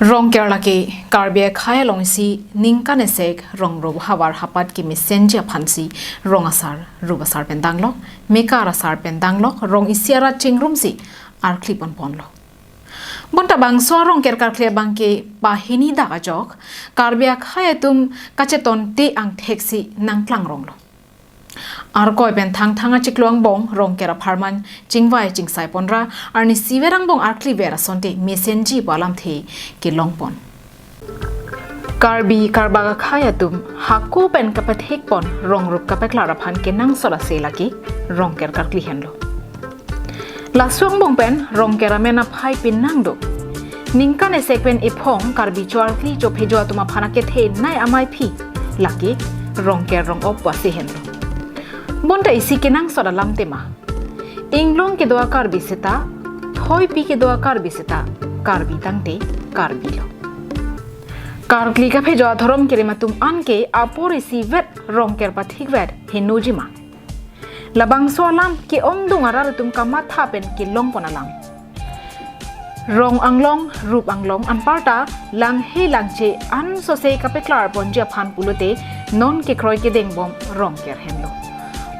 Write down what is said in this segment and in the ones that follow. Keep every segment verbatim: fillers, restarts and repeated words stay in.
Rongker lake Karbi akhei alongsi ningkan esek rong rup havar hapat kemesenji aphansi rong asar, rup asar pen danglok, mekar asar pen danglok, rong isi arat chingrumsi arkli ponponlo. Bonta bangso Rongker karkli abangke pahini dak ajok Karbi akhei atum kachetonte angtheksi nangklangronglo. Arkoi pen Thangthang achiklo angbong Rongker apharman chingvai chingsai ponra arnisi ver angbong arkli ver asonte mesenji pu alamthe kelongpon. Karbi Karbak akhei atum hako pen kapathekpon rong rup kapaklar aphan kenangsot ase lake Rongker karkli henlo. Laso angbong pen Rongker amen aphai penang do. Ningkan esek pen ephong Karbi cho arkli cho phejo atum aphan akethenei amaiphi lake Rongker rong op pu ase henlo. Bonta isi kenangsot alam tema. Inglong kedo a-Karbi seta, thoipi kedo a-Karbi seta, Karbi tangte Karbi lo. Karkli kaphejo adhorom kerim atum anke apor isivet Rongker pathikvet henojima. Labangso alam ke-ongdung arat atum kamatha pen kelongpon alam. Rong anglong, rup anglong, anparta langhe langche ansose kapaklar ponji aphan pulote non kekroi kedengbom Rongker henlo.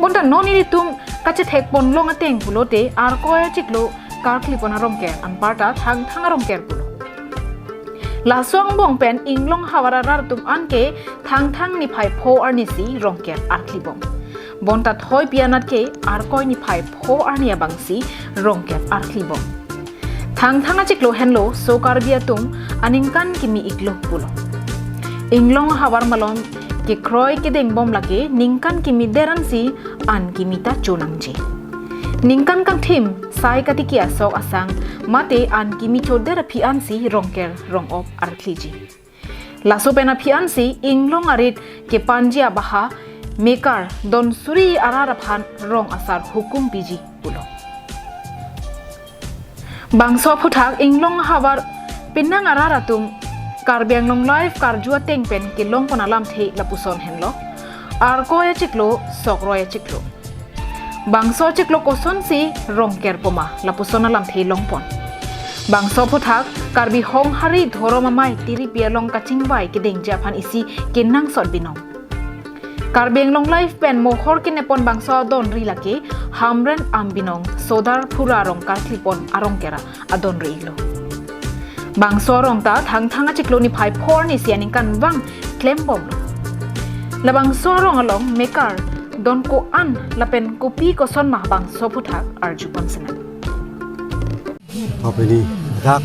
Bonta non ilitum kachethekpon long ateng pulote Arkoi achiklo karkli pon a-Rongker anparta Thangthang a-Rongker pulo. Laso angbong pen Inglong havar arat atum anke Thangthang niphai pho arnisi Rongker arklibom. Bonta thoipi anat ke Arkoi niphai pho arni abangsi Rongker arklibom. Thangthang achiklo henlo so Karbi atum aningkan kimi iklo pulo. Inglong havar malom kekroi kedengbom lake ningkan kimi der ansi an kimi ta chonangji. Ningkan kangthim sai katiki asok asang mate an kimi choder aphi ansi Rongker rong op arkliji. Laso pen aphi ansi Inglong arit kepanji abaha mekar don suri arat aphan rong asar hukum piji pulo. Bangso aphuthak Inglong havar penang arat atum Karbi Anglong Live karju ateng pen kelongpon alamthe lapuson henlo. Arkoi achiklo, sokroi achiklo. Bangso achiklo kosonsi Rongker poma lapuson alamthe longpon. Bangso aphuthak Karbi Honghari dhorom amei tiripi along kachingvai kedengji aphan isi kenangsot binong. Karbi Anglong Live pen mohor kenepon bangso adonri lake Hamren Ambinong Sodar Phura rong karklipon a-Rongker adonri lo. Bangso arong ta Thangthang achiklo niphai pho arnisi aningkanvang klembomlo. Labangso arong along mekar don ko-an lapen kopi koson ma bangso aphuthak arjupon sinang. Apini dak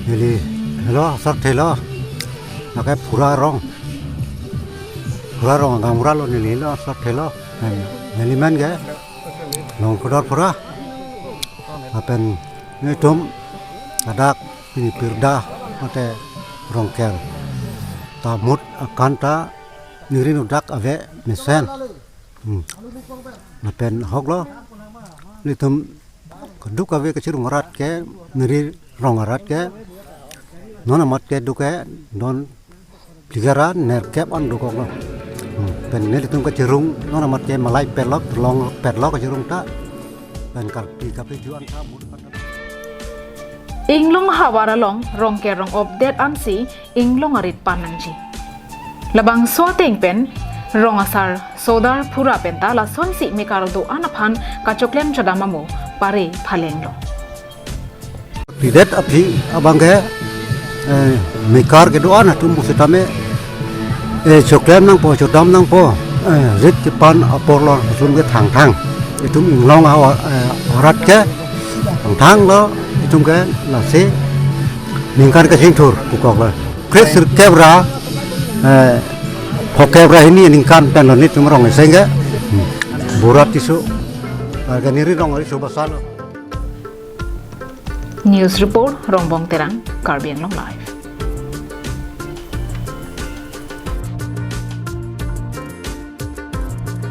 neli helo asar thelo. Lake Phura rong. Phura rong Gaonbura lo neli helo asar thelo. Neli men ke Longkudor Phura. Lapen netum ladak pini pirda mate Rongker ta mut akan ta ningri dak ave mesen. Hmm. Lapen ahok lo netum keduk ave kachirung arat ke, ningri rong arat ke, non amat ke duk ke, non phli ra nerkep an dokok lo. Hmm. Pen nelitum kachirung non amat ke malai petlok, long petlok kachirung ta. Pen karpi kapi juan ta mut. Inglong havar along Rongker rong opdet ansi Inglong arit pan nangji. Labangso ateng pen rong asar Sodar Phura pen ta lasonsi mekar do-an aphan kachoklem chodam amo pare phalenglo. Pidet aphi abang ke, eh, mekar kedo-an atum pusitame, eh, choklem nangpo, chodam nangpo, eh, rit kepan apor lo atum ke Thangthang. Itum Inglong havar, eh, arat ke Thangthang lo, itum ke lasi ningkan kachingthur pukok lo. Kre sirkep ra, eh, phokep ra hini ningkan pen lo netum rong aseng ke. Hmm. Burat tisu. Warga ningri rong ari subasa lo. News report, Rongbong Terang, Karbi Anglong Live.